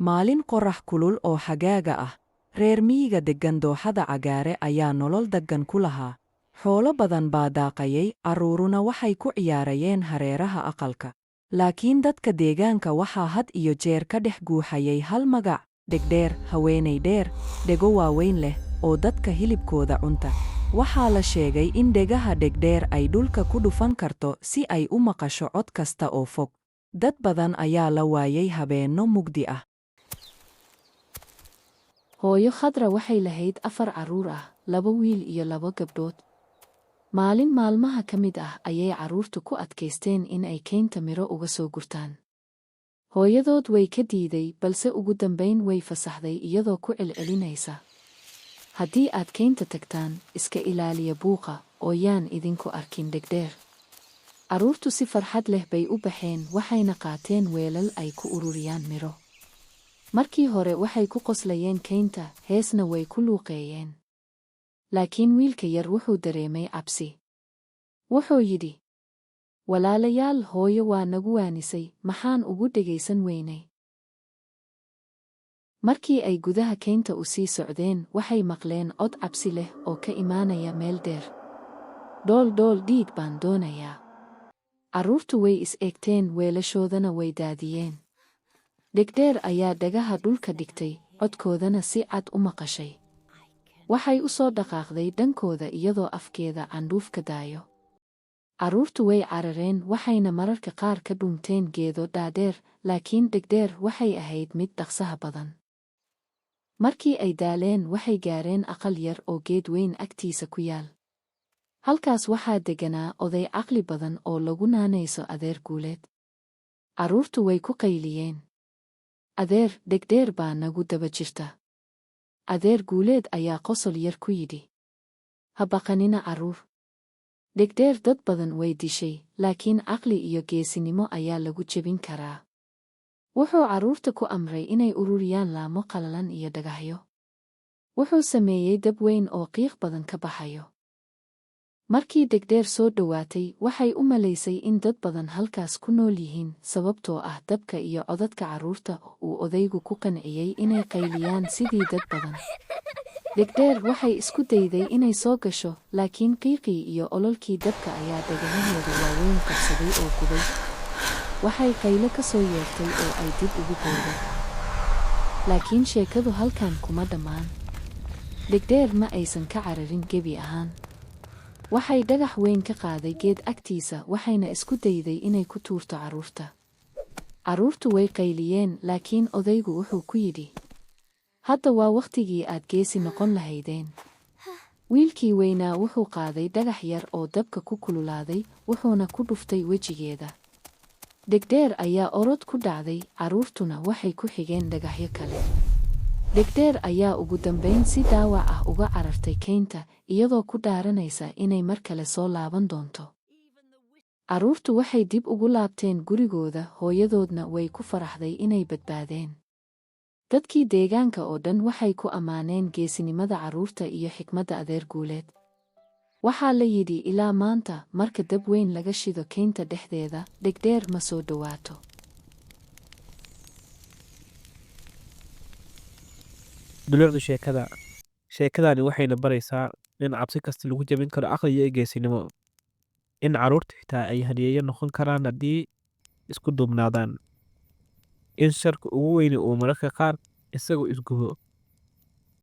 Maalin qorrax kulul oo xagaaga ah, reer miyiga deggan dooxada Cagaare ayaa nolol daggan ku lahaa. Xoolo badan baa daaqayay, carruuruna waxay ku ciyaarayeen hareeraha aqalka. Laakiin dadka deegaanka waxaa had iyo jeer ka dhex guuxayay hal magac, Dhegdheer, haweeney dheer, dhego waaweyn leh, oo dadka hilibkooda cunta. Waxaa la sheegay in dhegaha Dhegdheer ay dhulka ku dhufan karto si ay u maqasho cod kasta oo fog. Dad badan ayaa la waayay habeenno mugdi ah. Hooyo Khadra waxay lahayd afar carruur ah, labo wiil iyo labo gabdhood. Maalin maalmaha ka mid ah ayay carruurtu ku adkaysteen in ay keynta miro uga soo gurtaan. Hooyadood way ka diiday, balse ugu dambayn way fasaxday iyadoo ku celcelinaysa, Haddii aad keynta tagtaan, iska ilaaliya buuqa, oo yaan idinku arkin Dhegdheer. Carruurtu si farxad leh bay u baxeen, waxayna qaateen weelal ay ku ururiyaan miro. Markii hore waxay ku qoslayeen keynta, heesna way ku luuqeeyeen. Laakiin wiilka yar wuxuu dareemay cabsi. Wuxuu yidhi, Walaalayaal, hooyo waa nagu waanisay, maxaan ugu dhegaysan weynay? Markii ay gudaha keynta u sii socdeen, waxay maqleen cod cabsi leh oo ka imaanaya meel dheer. Dhool dhool, dhiig baan doonayaa. Carruurtu way is eegteen, weelashoodana way daadiyeen. Dhegdheer ayaa dhagaha dhulka dhigtay, codkoodana si cad u maqashay. Waxay u soo dhaqaaqday dhankooda iyadoo afkeeda candhuuf ka daayo. Carruurtu way carareen, waxayna mararka qaar ka dhuunteen geedo dhaadheer, laakiin Dhegdheer waxay ahayd mid dhaqsaha badan. Markii ay daaleen, waxay gaareen aqal yar oo geed weyn agtiisa ku yaal. Halkaas waxaa degganaa oday caqli badan oo lagu naanayso Adeer Guuleed. Carruurtu way ku qayliyeen, Adeer, Dhegdheer baa nagu daba jirta. Adeer Guuleed ayaa qosol yar ku yidhi, Ha baqanina, carruur. Dhegdheer dad badan way dishay, laakiin caqli iyo geesinimo ayaa lagu jebin karaa. Wuxuu carruurta ku amray inay ururiyaan laamo qalalan iyo dhagaxyo. Wuxuu sameeyey dab weyn oo qiiq badan ka baxayo. Markii Dhegdheer soo dhowaatay, waxay u malaysay in dad badan halkaas ku nool yihiin, sababtoo ah dabka iyo codadka carruurta uu odaygu ku qanciyey inay qayliyaan sidii dad badan. Dhegdheer waxay isku dayday inay soo gasho, laakiin qiiqii iyo ololkii dabka ayaa dhagahaheeda waaweyn qabsaday oo gubay. Waxay qaylo ka soo yeertay oo ay dib ugu booday. Laakiin sheekadu halkan kuma dhammaan. Dhegdheer ma aysan ka cararin gebi ahaan. Waxay dhagax weyn ka qaaday geed agtiisa, waxayna isku dayday inay ku tuurto carruurta. Carruurtu way qayliyeen, laakiin odaygu wuxuu ku yidhi, Hadda waa wakhtigii aad geesi noqon lahaydeen. Wiilkii weynaa wuxuu qaaday dhagax yar oo dabka ku kululaaday, wuxuuna ku dhuftay wejigeeda. Dhegdheer ayaa orod ku dhacday, carruurtuna waxay ku xigeen dhagaxyo kale. Dhegdheer ayaa ugu dambayn si dhaawac ah uga carartay keynta, iyadoo ku dhaaranaysa inay mar kale soo laaban doonto. Carruurtu waxay dib ugu laabteen gurigooda, hooyadoodna way ku faraxday inay badbaadeen. Dadkii deegaanka oo dhan waxay ku ammaaneen geesinimada carruurta iyo xikmadda Adeer Guuleed. Waxaa la yidhi ilaa maanta, marka dab weyn laga shido keynta dhexdeeda, Dhegdheer ma soo dhowaato. Dulucda sheekada. Sheekadani waxayna baraysaa in cabsi kasta lagu jebin karo aqli iyo geesinimo. In carruurta xitaa ay halyeeyo noqon karaan haddii isku duubnaadaan. In sharka ugu weyni uu mararka qaar isagu isgubo.